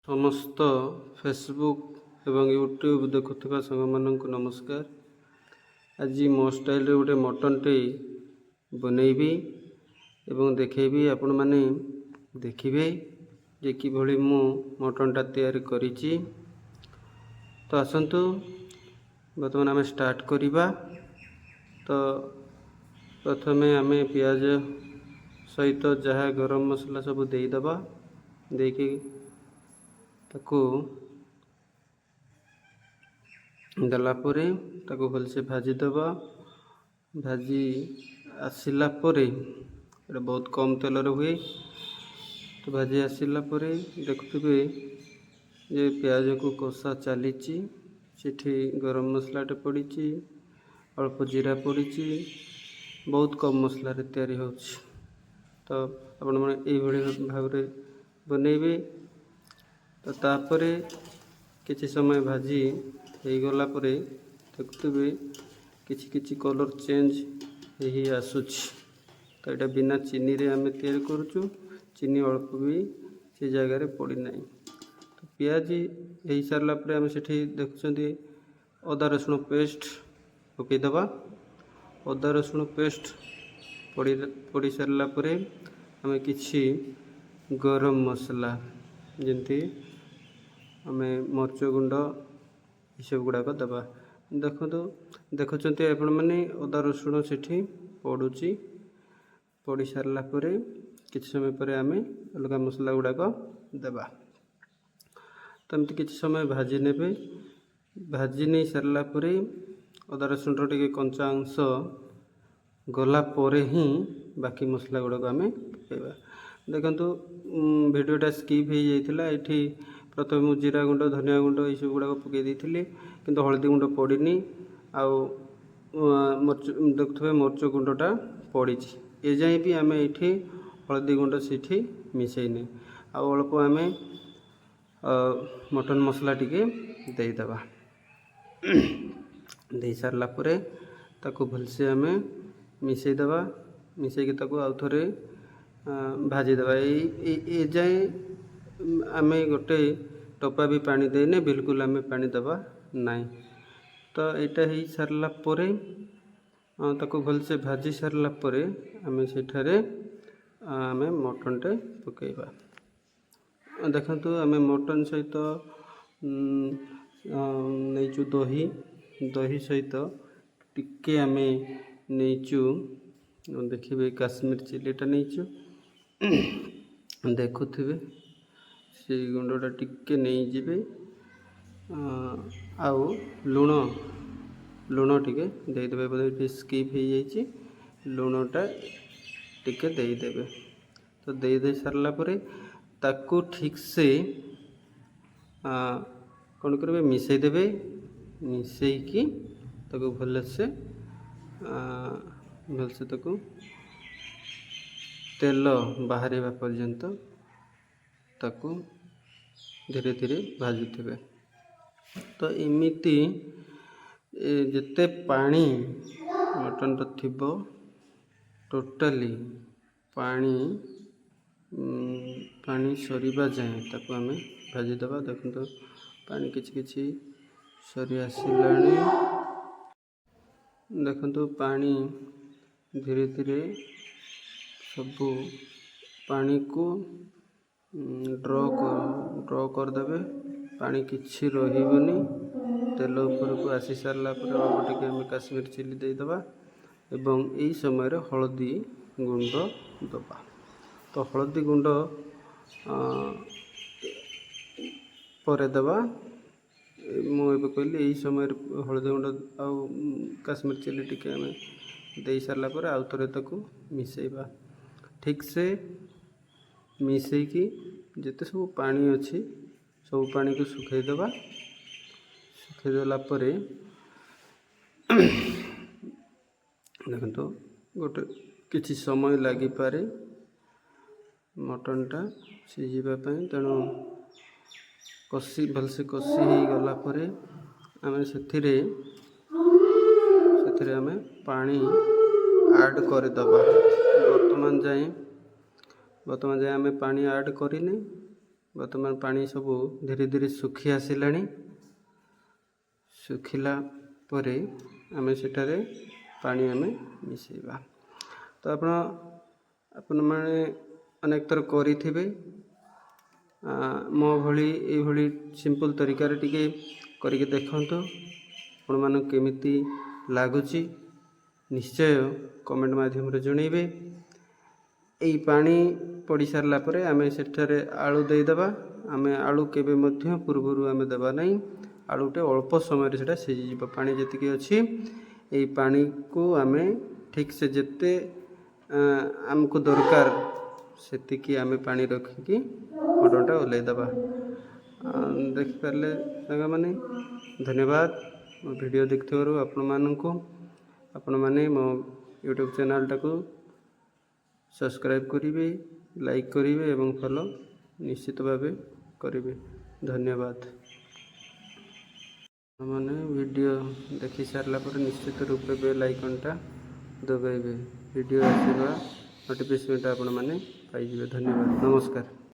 ସମସ୍ତ ଫେସବୁକ୍ ଏବଂ ୟୁଟ୍ୟୁବ୍ ଦେଖୁଥିବା ସାଙ୍ଗମାନଙ୍କୁ ନମସ୍କାର। ଆଜି ମୋ ଷ୍ଟାଇଲରେ ଗୋଟେ ମଟନ୍ଟେ ବନେଇବି ଏବଂ ଦେଖେଇବି। ଆପଣମାନେ ଦେଖିବେ ଯେ କିଭଳି ମୁଁ ମଟନ୍ଟା ତିଆରି କରିଛି। ତ ଆସନ୍ତୁ, ବର୍ତ୍ତମାନ ଆମେ ଷ୍ଟାର୍ଟ କରିବା। ତ ପ୍ରଥମେ ଆମେ ପିଆଜ ସହିତ ଯାହା ଗରମ ମସଲା ସବୁ ଦେଇଦେବା। ଦେଇକି ତାକୁ ଦେଲା ପରେ ତାକୁ ଭଲସେ ଭାଜିଦେବା। ଭାଜି ଆସିଲା ପରେ, ଏଇଟା ବହୁତ କମ୍ ତେଲରେ ହୁଏ, ତ ଭାଜି ଆସିଲା ପରେ ଦେଖୁଥିବେ ଯେ ପିଆଜକୁ କଷା ଚାଲିଛି। ସେଠି ଗରମ ମସଲାଟେ ପଡ଼ିଛି, ଅଳ୍ପ ଜିରା ପଡ଼ିଛି। ବହୁତ କମ୍ ମସଲାରେ ତିଆରି ହେଉଛି। ତ ଆପଣମାନେ ଏଇଭଳି ଭାବରେ ବନେଇବେ। ତ ତାପରେ କିଛି ସମୟ ଭାଜି ହେଇଗଲା ପରେ ଦେଖୁଥିବେ କିଛି କିଛି କଲର୍ ଚେଞ୍ଜ ହେଇ ହେଇ ଆସୁଛି। ତ ଏଇଟା ବିନା ଚିନିରେ ଆମେ ତିଆରି କରୁଛୁ, ଚିନି ଅଳ୍ପ ବି ସେ ଜାଗାରେ ପଡ଼ିନାହିଁ। ତ ପିଆଜ ହେଇସାରିଲା ପରେ ଆମେ ସେଠି ଦେଖୁଛନ୍ତି ଅଦା ରସୁଣ ପେଷ୍ଟ ପକାଇଦେବା। ଅଦା ରସୁଣ ପେଷ୍ଟ ପଡ଼ି ସାରିଲା ପରେ ଆମେ କିଛି ଗରମ ମସଲା, ଯେମିତି ଆମେ ମରିଚ ଗୁଣ୍ଡ, ଏସବୁ ଗୁଡ଼ାକ ଦେବା। ଦେଖନ୍ତୁ, ଦେଖୁଛନ୍ତି ଆପଣମାନେ, ଅଦା ରସୁଣ ସେଠି ପଡ଼ୁଛି। ପଡ଼ି ସାରିଲା ପରେ କିଛି ସମୟ ପରେ ଆମେ ଅଲଗା ମସଲା ଗୁଡ଼ାକ ଦେବା। ତ ଏମିତି କିଛି ସମୟ ଭାଜି ନେବେ। ଭାଜି ନେଇ ସାରିଲା ପରେ ଅଦା ରସୁଣର ଟିକେ କଞ୍ଚା ଅଂଶ ଗଲା ପରେ ହିଁ ବାକି ମସଲା ଗୁଡ଼ାକ ଆମେ ପକାଇବା। ଦେଖନ୍ତୁ, ଭିଡ଼ିଓଟା ସ୍କିପ୍ ହେଇଯାଇଥିଲା। ଏଇଠି ପ୍ରଥମେ ମୁଁ ଜିରା ଗୁଣ୍ଡ, ଧନିଆ ଗୁଣ୍ଡ ଏଇସବୁ ଗୁଡ଼ାକ ପକାଇ ଦେଇଥିଲି, କିନ୍ତୁ ହଳଦୀ ଗୁଣ୍ଡ ପଡ଼ିନି। ଆଉ ମରିଚ ଦେଖୁଥିବେ, ମରିଚ ଗୁଣ୍ଡଟା ପଡ଼ିଛି। ଏଯାଏଁ ବି ଆମେ ଏଇଠି ହଳଦୀ ଗୁଣ୍ଡ ସେଇଠି ମିଶାଇନେ। ଆଉ ଅଳ୍ପ ଆମେ ମଟନ୍ ମସଲା ଟିକେ ଦେଇଦେବା। ଦେଇ ସାରିଲା ପରେ ତାକୁ ଭଲସେ ଆମେ ମିଶାଇଦେବା। ମିଶାଇକି ତାକୁ ଆଉ ଥରେ ଭାଜିଦେବା। ଏଇ ଏଯାଏଁ ଆମେ ଗୋଟେ ଟୋପା ବି ପାଣି ଦେଇନେ, ବିଲକୁଲ ଆମେ ପାଣି ଦେବା ନାହିଁ। ତ ଏଇଟା ହେଇସାରିଲା ପରେ, ତାକୁ ଭଲସେ ଭାଜି ସାରିଲା ପରେ ଆମେ ସେଠାରେ ଆମେ ମଟନ୍ଟେ ପକାଇବା। ଦେଖନ୍ତୁ, ଆମେ ମଟନ୍ ସହିତ ନେଇଛୁ ଦହି। ଦହି ସହିତ ଟିକେ ଆମେ ନେଇଛୁ, ଦେଖିବେ, କାଶ୍ମୀର ଚିଲିଟା ନେଇଛୁ। ଦେଖୁଥିବେ, ସେଇ ଗୁଣ୍ଡଟା ଟିକେ ନେଇଯିବେ। ଆଉ ଲୁଣ, ଲୁଣ ଟିକେ ଦେଇଦେବେ। ବୋଧେ ଏଠି ସ୍କିପ୍ ହେଇଯାଇଛି। ଲୁଣଟା ଟିକେ ଦେଇଦେବେ। ତ ଦେଇ ଦେଇ ସାରିଲା ପରେ ତାକୁ ଠିକ୍ସେ କ'ଣ କରିବେ? ମିଶାଇ ଦେବେ। ମିଶାଇକି ତାକୁ ଭଲସେ ଭଲସେ ତାକୁ ତେଲ ବାହାରିବା ପର୍ଯ୍ୟନ୍ତ ତାକୁ ଧୀରେ ଧୀରେ ଭାଜୁଥିବେ। ତ ଏମିତି ଯେତେ ପାଣି ମଟନ୍ର ଥିବ, ଟୋଟାଲି ପାଣି ସରିବା ଯାଏଁ ତାକୁ ଆମେ ଭାଜିଦେବା। ଦେଖନ୍ତୁ, ପାଣି କିଛି କିଛି ସରି ଆସିଲାଣି। ଦେଖନ୍ତୁ, ପାଣି ଧୀରେ ଧୀରେ ସବୁ ପାଣିକୁ ଡ୍ର କରିଦେବେ। ପାଣି କିଛି ରହିବନି। ତେଲ ଉପରକୁ ଆସି ସାରିଲା ପରେ ଅଳ୍ପ ଟିକେ ଆମେ କାଶ୍ମୀର ଚିଲି ଦେଇଦେବା ଏବଂ ଏଇ ସମୟରେ ହଳଦୀ ଗୁଣ୍ଡ ଦେବା। ତ ହଳଦୀ ଗୁଣ୍ଡ ପରେ ଦେବା। ମୁଁ ଏବେ କହିଲି, ଏଇ ସମୟରେ ହଳଦୀ ଗୁଣ୍ଡ ଆଉ କାଶ୍ମୀର ଚିଲି ଟିକେ ଆମେ ଦେଇ ସାରିଲା ପରେ ଆଉ ଥରେ ତାକୁ ମିଶାଇବା। ଠିକ୍ସେ ମିଶାଇକି ଯେତେ ସବୁ ପାଣି ଅଛି, ସବୁ ପାଣିକୁ ଶୁଖାଇ ଦେବା। ଶୁଖାଇ ଦେଲା ପରେ ଦେଖନ୍ତୁ, ଗୋଟେ କିଛି ସମୟ ଲାଗିପାରେ ମଟନ୍ଟା ସିଝିବା ପାଇଁ। ତେଣୁ କଷି ଭଲସେ କଷି ହେଇଗଲା ପରେ ଆମେ ସେଥିରେ ଆମେ ପାଣି ଆଡ଼୍ କରିଦେବା। ବର୍ତ୍ତମାନ ଯାଏଁ ଆମେ ପାଣି ଆଡ଼୍ କରିନେ। ବର୍ତ୍ତମାନ ପାଣି ସବୁ ଧୀରେ ଧୀରେ ଶୁଖି ଆସିଲାଣି। ଶୁଖିଲା ପରେ ଆମେ ସେଠାରେ ପାଣି ଆମେ ମିଶାଇବା। ତ ଆପଣମାନେ ଅନେକ ଥର କରିଥିବେ। ମୋ ଭଳି ଏଇଭଳି ସିମ୍ପଲ୍ ତରିକାରେ ଟିକେ କରିକି ଦେଖନ୍ତୁ। ଆପଣମାନଙ୍କୁ କେମିତି ଲାଗୁଛି, ନିଶ୍ଚୟ କମେଣ୍ଟ ମାଧ୍ୟମରେ ଜଣାଇବେ। ଏଇ ପାଣି ପଡ଼ି ସାରିଲା ପରେ ଆମେ ସେଠାରେ ଆଳୁ ଦେଇଦେବା। ଆମେ ଆଳୁ କେବେ ମଧ୍ୟ ପୂର୍ବରୁ ଆମେ ଦେବା ନାହିଁ। ଆଳୁଟେ ଅଳ୍ପ ସମୟରେ ସେଇଟା ସିଝିଯିବ। ପାଣି ଯେତିକି ଅଛି, ଏଇ ପାଣିକୁ ଆମେ ଠିକ୍ ସେ ଯେତେ ଆମକୁ ଦରକାର, ସେତିକି ଆମେ ପାଣି ରଖିକି ମଟନଟା ଓହ୍ଲାଇ ଦେବା। ଦେଖିପାରିଲେ ସାଙ୍ଗମାନେ? ଧନ୍ୟବାଦ ମୋ ଭିଡ଼ିଓ ଦେଖିଥିବାରୁ ଆପଣମାନଙ୍କୁ। ଆପଣମାନେ ମୋ ୟୁଟ୍ୟୁବ୍ ଚ୍ୟାନେଲ୍ଟାକୁ ସବସ୍କ୍ରାଇବ୍ କରିବେ, ଲାଇକ୍ କରିବେ ଏବଂ ଫଲୋ ନିଶ୍ଚିତ ଭାବେ କରିବେ। ଧନ୍ୟବାଦ। ଆପଣମାନେ ଭିଡ଼ିଓ ଦେଖି ସାରିଲା ପରେ ନିଶ୍ଚିତ ରୂପେ ବେଲ୍ ଆଇକନ୍ଟା ଦବାଇବେ। ଭିଡ଼ିଓ ଆସିବା ନୋଟିଫିକେସନ୍ଟା ଆପଣମାନେ ପାଇଯିବେ। ଧନ୍ୟବାଦ, ନମସ୍କାର।